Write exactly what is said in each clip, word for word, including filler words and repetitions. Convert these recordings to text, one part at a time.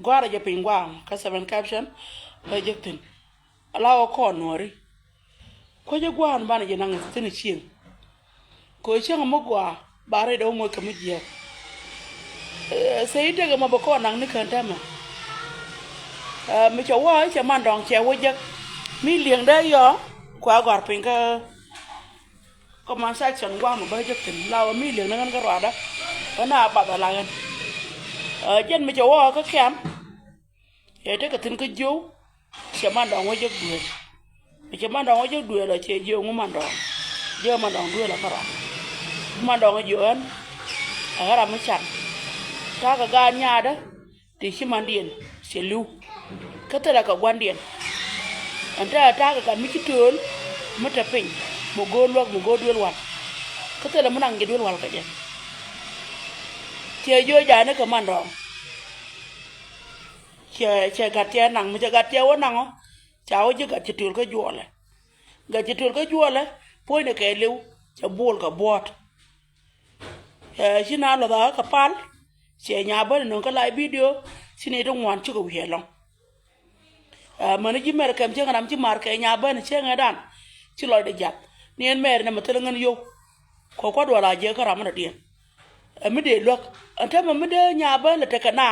Gua̱a̱rä jɛ piny gua̱a̱ŋ kä seven caption bä jek thi̱n. Ala wä kɔn nuɔ̱ɔ̱ri. Kuecä gua̱a̱n banɛ jɛ naŋ thi̱n cieŋ. Kɛ cäŋ mi gɔaa ba rɛydɛ wä moc kɛ mi jiääk. Sɛ i̱ tekɛ mɔ bɛ kɔn naŋ ni kään täämɛ. Mi cɛ wä cɛ man dɔ̱ŋ cɛ wä jek. Mi li̱eŋdɛ yɔ kua gɔ̱a̱r piny kä comment section gua̱a̱m bä jek thi̱n la wä mi li̱eŋdɛ ɣän kä ruaadä. Ɣän a bath a la ɣän. Jɛn mi cɛ wä kä kɛm. Cɛ tekɛ thi̱n kä jiöw. Cɛ man dɔ̱ŋ wä jek duëël. Cɛ man dɔ̱ŋ wä jek duëël ɔ cɛ jiöw ŋu man dɔ̱ŋ. Jiöw man dɔ̱ŋ duëël ɔ kä ruaadä. Man dɔ̱ŋ jiöw ɣän. Ɛ ɣän ram mi can. Ta̱a̱ kɛ gaat nyaadä. Ti ci mandiɛn cɛ li̱w. Kä thilɛ kɛ gua̱ndiɛn. Ɛn te a ta̱a̱ kɛ gat mi ci tööl mi te piny mi go̱o̱r luäk mi go̱o̱r duël wal. Kä thilɛ mi naŋ jɛ duël wal kɛ jɛ. Cɛ jiöw ja̱a̱ni kɛ man dɔ̱ŋ. Cɛ cɛ gat cɛ naŋ mi cɛ gat cɛ wä naŋ ɔ. Ca wä ji̱ gat ci töl kä juɔlɛ. Gat ci töl kä juɔlɛ puɔ̱nydɛ kɛ li̱w cɛ buɔl kɛ buɔ̱ɔ̱t. Ci na luɔth a kä pal. Cɛ nya bäni nöŋ kä live video. Ci ni ti ŋuan cikɛ wi̱i̱ ɛlɔ̱ŋ. Mäni ji̱ mɛr kɛm cieŋ ram ci mar kɛ nya bäni cieŋ ɛ dan. Ci lɔcdɛ jath ni ɛn mɛr ni mɛ thil ŋän yow. Kɔ kua̱r duɔl a jiɛ kä ram mi dɔ̱diɛn. Ɛ mi dee luäk ɛn täämɛ mi dee nya bäni lɛ tekɛ na.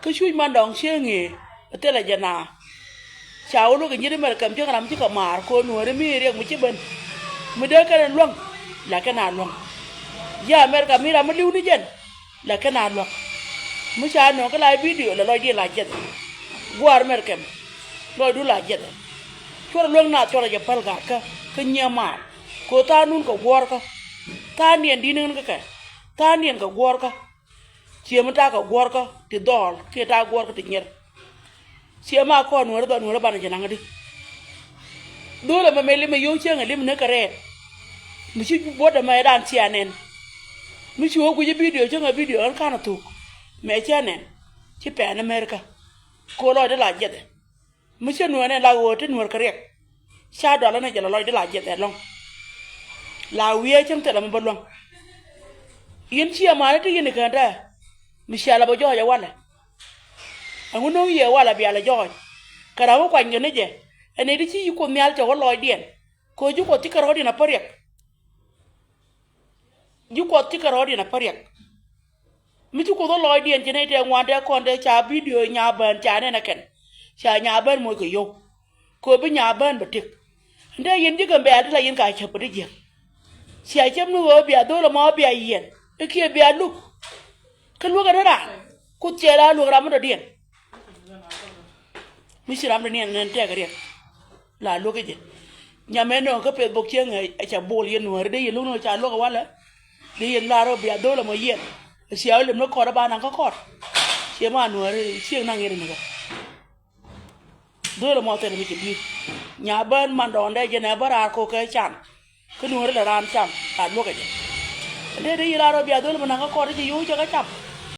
Kä cuc man dɔ̱ŋ cieŋ ëë ɛ thilɛ jɛ na. Ca wä luäk ɛ nyiet America mi cieŋ ram cikɛ maar kɛ nuɔ̱ɔ̱ri mi riɛk mi ci ben. Mi dee kɛn ɛ luäŋ. Lakin a luäŋ. Ji̱ America mi ram mi li̱w ni jɛn. Lakin a luäk. Mi ca nööŋ kä la video lɛ lɔcdiɛn la jiɛth. Gua̱a̱r America mi lɔcdu la jiɛth. Cuɔrɛ luäŋ naath cuɔrɛ jɛ päl gaatkä kä nyiee maar. Kɛ ɣöö tha̱a̱ŋ nun kɛ guɔ̱ɔ̱rkä. Tha̱a̱ŋdiɛn di̱t ni ɣän kä kɛ. Tha̱a̱ŋdiɛn kɛ guɔ̱ɔ̱rkä. Ciɛ mi ta̱a̱ kɛ guɔ̱ɔ̱rkä ti dhɔɔl kiɛ ta̱a̱ guɔ̱ɔ̱rkä ti nyier. Ciɛ ma kɔn nuɔ̱ɔ̱ri dhɔl nuɔ̱ɔ̱ri banɛ jɛ naŋ di. Dho̱l ɛmɛ mɛ limɛ yio̱w cieŋ ɛ lim ni kɛ rɛɛt. Mi ci buɔ̱t ɛmɛ dan cia nɛn. Mi ci wä guic i̱ video cieŋ ɛ video ɛn ka̱n ɛ thuk. Mɛ cia nɛn. Ci pɛn America. Ko̱ lɔcdä la jiɛthɛ. Mi ci nuɛɛn ɛ la ɣöö ti nuɛɛr kɛ riɛk. Ca dualä ni jɛ la lɔcdä la jiɛth ɛlɔ̱ŋ. La wiee cäŋ thilɛ mi bä luäŋ. Yɛn ciɛ mani ti yɛn i̱ kään tɛ. Mi cia la bä jɔɔc ɛ walɛ. Ɛŋu no̱o̱ŋ yɛ walɛ bia lɛ jɔɔc. Kɛ ram mi kuany kɛ ni jɛ. Ɛn ɛ ti ci yi Kuoth Nhial cɛ wä lɔcdiɛn. Kɛ ɣöö ji̱ Kuɔth ci kɛ rɔ̱ɔ̱diɛn a päriɛk. Ji̱ Kuɔth ci kɛ rɔ̱ɔ̱diɛn a päriɛk. Mi ci Kuoth ɣä lɔcdiɛn ci nɛy tɛ ŋuan tɛ kɔn tɛ ca video nya bään ca nɛn ɛ kɛn. Ca nya bään moc kɛ yio̱w. Kɛ ɣöö bi nya bään bɛ tëk. Ɛn tɛ yɛn ji̱ Gambɛl ti la yɛn ka cäp kɛ ti jiäk. Cia cäp ni ɣöö bia dho̱l ɛmɔ bia yiɛn. I̱ kiɛ bia luk. Kä luäk ɛn raan. Kuoth cɛ la luäk ram mi dɔ̱diɛn. Mi ci ram dɔ̱diɛn ɛn tɛk riɛk. La luäk i̱ jɛ. Nyam ɛn nööŋ kä Facebook cieŋ ɛ ca bol yɛn nuääri dee yɛn luäk ni ca luäk ɛ walɛ. Dee yɛn lar ɔ bia dho̱l ɛmɔ yiɛn. Cia wä lem ni kɔt ɛ ba naŋ kä kɔt. Ciɛ ma nuääri cieŋ naŋ yɛn ɛn kä. Dho̱l ɛmɔ thil mi ci di̱i̱t. Nya bään man dɔɔndɛ jɛn ɛ bä raar kok kɛ can. Kä nuɔ̱ɔ̱ri lɛ raan cam a luäk ɛ jɛ. Dee dee yi la rɔ bia dhol mi naŋ kä kɔt i̱ ci yo̱o̱ cɛ kä cam.